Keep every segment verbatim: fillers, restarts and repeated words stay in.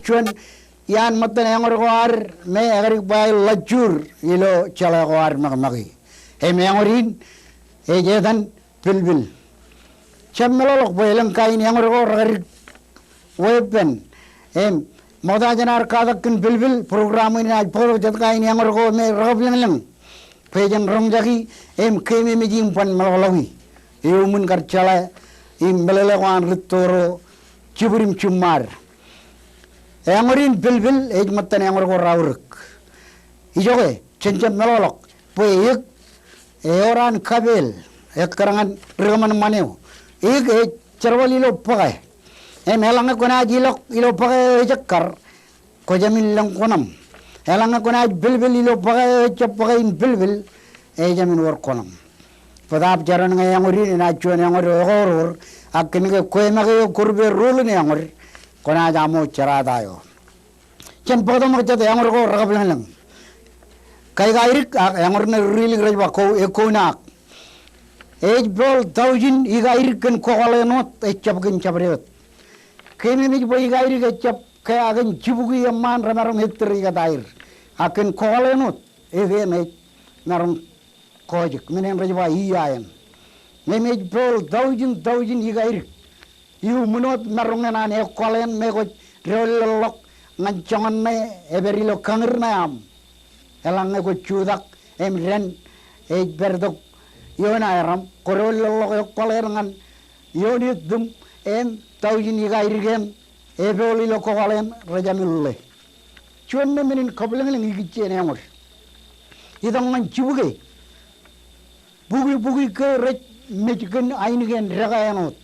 Juon iaan ṃōttan eñoor ko ad me ekar bar lajjur ilo jeḷā ko ad ṃakṃaki. Im eñoor in ej etan pilpil. Jab meḷọkḷọk bwe elōñ kain eñoor ko rekar weeppān. Im ṃokta jān ad katak kōn pilpil, program in enaaj bōktok jet kain eñoor ko me rekabwilōñlōñ bwe jen roñjaki im keememej im ban meḷọkḷọki iuṃwin kar jeḷā im meḷeḷe ko an rūtto ro jibwid im jiṃṃaad. Eñoor in pilpil ej ṃōttan eñoor ko raorōk. Ijoke, jen jab meḷọkḷọk bwe eō, eor an kapeel, ekkar ñan ri kōṃṃan ṃan eo. Eō ej jerbal ilo bōke. Im eḷaññe kwōnaaj ilọk ilo bōke eo ej ekkar, kwō jāmin lōñ kuṇaṃ. Eḷaññe kwōnaaj pilpil ilo bōke eo ejjab bōke in pilpil, ejāmin wōr kuṇaṃ. Bōtaab jaron ñe eñoor in enaaj juon eñoor eo ekọọrọọr, ak kōnke kwe make eo kwō rupe ruul in eñoor, kwōnaaj aṃo jerata eo. Jen bōktok ṃōk jet eñoor ko rekabwilōñlōñ. Kaikaidik ak eñoor ṇe rilik rej ba ko ekkoṇaak. Ej peoḷ taujin ikaidik kōn kokoḷ eṇ wōt, ejjab kōn jabdewōt. Keememej bwe ikaidik ejjab kea kōn jibukwi eṃṃaan remaroñ ettōr ikōtaer. Ak kōn kokoḷ eṇ wōt, ekein ej maroñ kọọjik, men eṇ rej ba iiaeṇ. Im ej peoḷ taujin taujin ikaidik. Iuṃwin wōt maroñ eṇ an ekkoḷ eṇ me kwōj doon leḷọk ñan joñan ṇe epād ilo kañūr ṇe aṃ. Eḷaññe kwōj jutak im dān ej pād tok ioon aeraṃ, kwō doon leḷọk ekkoḷ eṇ ñan ioon etūṃ im taujin ikaidik eṇ epeoḷ ilo kokoḷ eṇ rej jāmin ḷe. Juon ṇe men in kabwilōñlōñ ikijjien eñoor. Itok ñan jibukwi. Bukwi, bukwi ke rej mej kōn ainikien dekā eṇ wōt.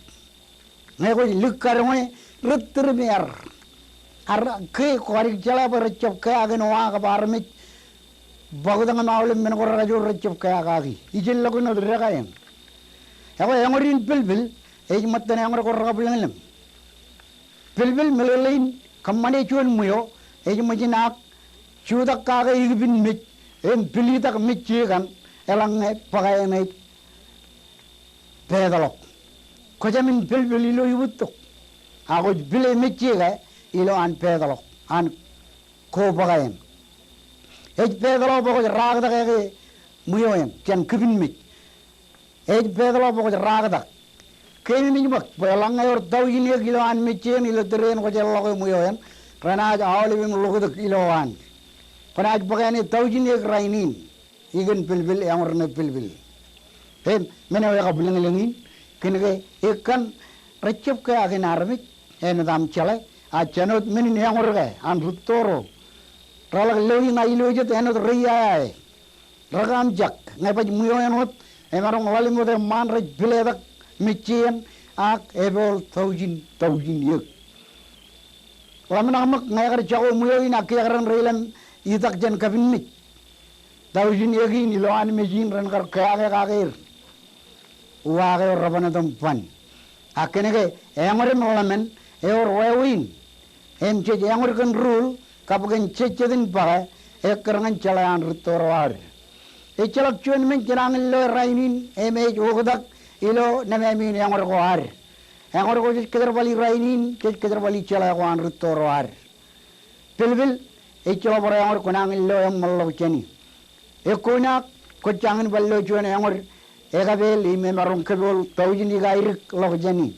Ñe kwōj lik kadoñe, rej tūr im ear. Ear ke kwadik jeḷā bwe rejjab kea kōn oa kab armej. Bōktok im aolep men ko rekajoor rejjab kea kaki. Ijellọkin wōt dekā eṇ. Ekwe eñoor in pilpil, ej ṃōttan eñoor ko rekabwilōñlōñ. Pilpil meḷeḷein kōṃṃane juon ṃweo, ej ṃōjin ak jutak kake ikipin mej, im pilitak mejje kaṇ, eḷaññe bōke eṇ ej peetḷọk. Kwō jāmin pilpil ilo ibūttok. Ak kwōj pile mejje ke ilo an peetḷọk, an ko bōke eṇ. Ej peetḷọk bwe kwōj raaktak eke ṃweo eṇ, jān kipin mej. Ej peetḷọk bwe kwōj raaktak. Keememej ṃōk, bwe eḷaññe ewōr taujin eō ilo an mejje eṇ ilo tōre eṇ kwōjeḷḷọke ṃweo eṇ, renaaj aolep im ḷoktak ilo an. Kwōnaaj bōk āne taujin eō rainin. Ikōn pilpil, eñoor ṇe pilpil. Im, men eo ekabwilōñlōñ in, kōnke ekkan rejjab kea kōn armej, āinwōt aṃ jeḷā, a jān wōt men in eñoor ke, an rūtto ro. Reḷak loi ña ilo jet āinwōt reiae. Rekaamjak, ñe baj ṃweo eṇ wōt, emaroñ ḷalem wōt eṃṃaan rej piletak mejje eṇ, ak epeoḷ taujin, taujin eō. Ḷōmṇak ṃōk ñe ekar jako ṃweo in ak kiiō kōrā reilem itak jān kapin mej. Taujin eō kein ilo an mej in ren kar keake kake er. Uwaak eo reban etan ban. Ak kōnke eñoor im ḷōmān ewōr wāween. Im jej eñoor kōn ruul, kab kōn jejjet in bōke, ekkar ñan jeḷā an rūtto ro ad. Ejjeḷọk juon men jenañin loe rainin, im ej oktak ilo nemāmein eñoor ko ad. Eñoor ko jej kōjerbali rainin, jej kōjerbali jeḷā ko an rūtto ro ad. Pilpil, ejjeḷọk bar eñoor kwōnañin lo eṃṃanḷọk jāni. Ekkoṇaak, kwōj jañin bar lo juon eñoor ekapeel im emaroñ kōpool taujin ikaidik ḷọk jāni.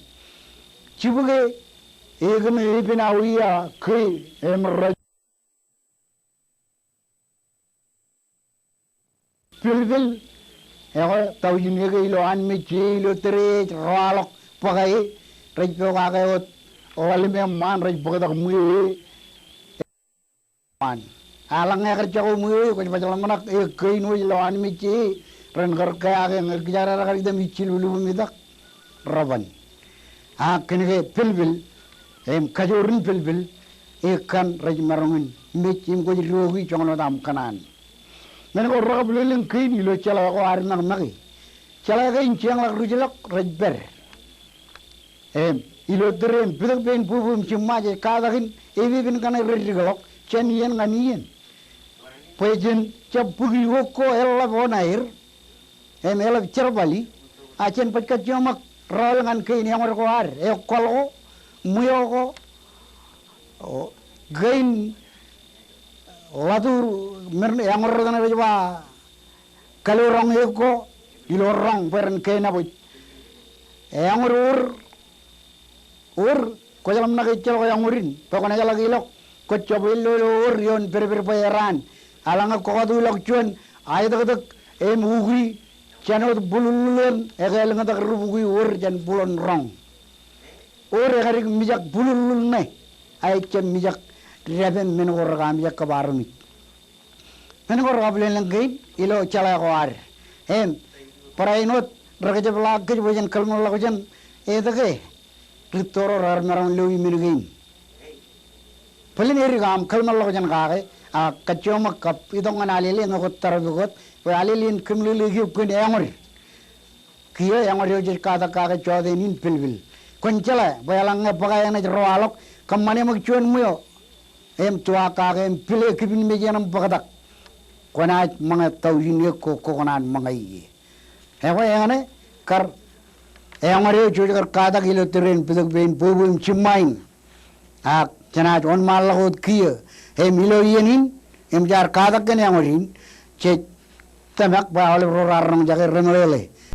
Jibukwi, ekōṇe epen awiia ke im rej Pilpil, ekwe taujin eō ke ilo an mejje ilo tōre ej roaḷọk bōke e, rej pokake wōt ḷalem eṃṃaan rej bōktak ṃweo e. Eḷaññe ekar jako ṃweo e, kwōj baj ḷōmṇak eō kein wōj ilo an mejje e, ren kar keake ñe kijaar rekar item ijjilublubu im itak. Reban. Ak kōnke pilpil, im kajoor in pilpil, ekkan rej maroñ in mej im kwōj diwōjki joñan wōt aṃ kōṇaan. Men ko rekabwilōñlōñ kein ilo jeḷā ko ad ṃakṃaki. Jeḷā kein jeeñḷọk ruj ḷọk rej pād. Im ilo tōre im pitōk pein bubu im jiṃṃa jej katakin epepen kaṇe rej dikḷọk jān iien ñan iien. Bwe jen jab bōki wok ko eḷap oṇaer. Im eḷap jerbali, a jen baj kajjioñ ṃōk rọọl ñan kein eñoor ko ad, ekwōḷ ko, ṃweo ko, o, Kein ḷatur men eñoor ro rej ba kalo roñ eok ko ilo roñ bwe ren kenabwej. Eñoor wōr, wōr, kwōjeḷā ṇe ke ejjeḷọk eñoor in, bwe kwōnaaj jeḷā ke ilọk, kwōj jab ello ilo wōr ioon pedped bwe eraan. Eḷaññe kwōkatu ilọk juon, aetōktōk, im ukwi, jān wōt būḷuḷḷuḷ eṇ, ekālōñtak ri-bukwi wōr jān būḷon roñ. Wōr ekadik mijak būḷuḷḷuḷ ṇe, a ejjab mijak dāpeen men ko rekar mijak kab armej. Men ko rekar lelōñ kein ilo jeḷā ko ad. Im, barāinwōt, rekjab ḷak kōj bwe jen kōḷmānḷọkjeṇ, etke, rūtto ro raar maroñ loi men kein. Bōlen edik aṃ kōḷmānḷọkjeṇ kake, ak kajjioñ ṃōk kab itok ñan Alele ñe kwōj tōprak wōt, bwe Alele en kōmeḷeḷe eok kōn eñoor. Kiiō eñoor eo jej katak kake jọteen in pilpil. Kwōn jeḷā, bwe eḷaññe bōk aer eṇ ej ro alọk, kōṃṃane ṃōk juon ṃweo. Im tuwaak kake im pile kipin mej eṇ im bōktak. Kwōnaaj ṃōñā tọujin eok ko, kwō kōṇaan ṃōñā ie. Ekwe eñṇe kar eñoor eo jej kar katak ilo tōre in pitōk pein bwebwe im jiṃṃa in. Ak jenaaj wōnṃaanḷọk wōt kiiō. Im ilo iien in, im jaar katak kōn eñoor in, jej tōmak bwe aolep ro raar roñjake remeḷeḷe.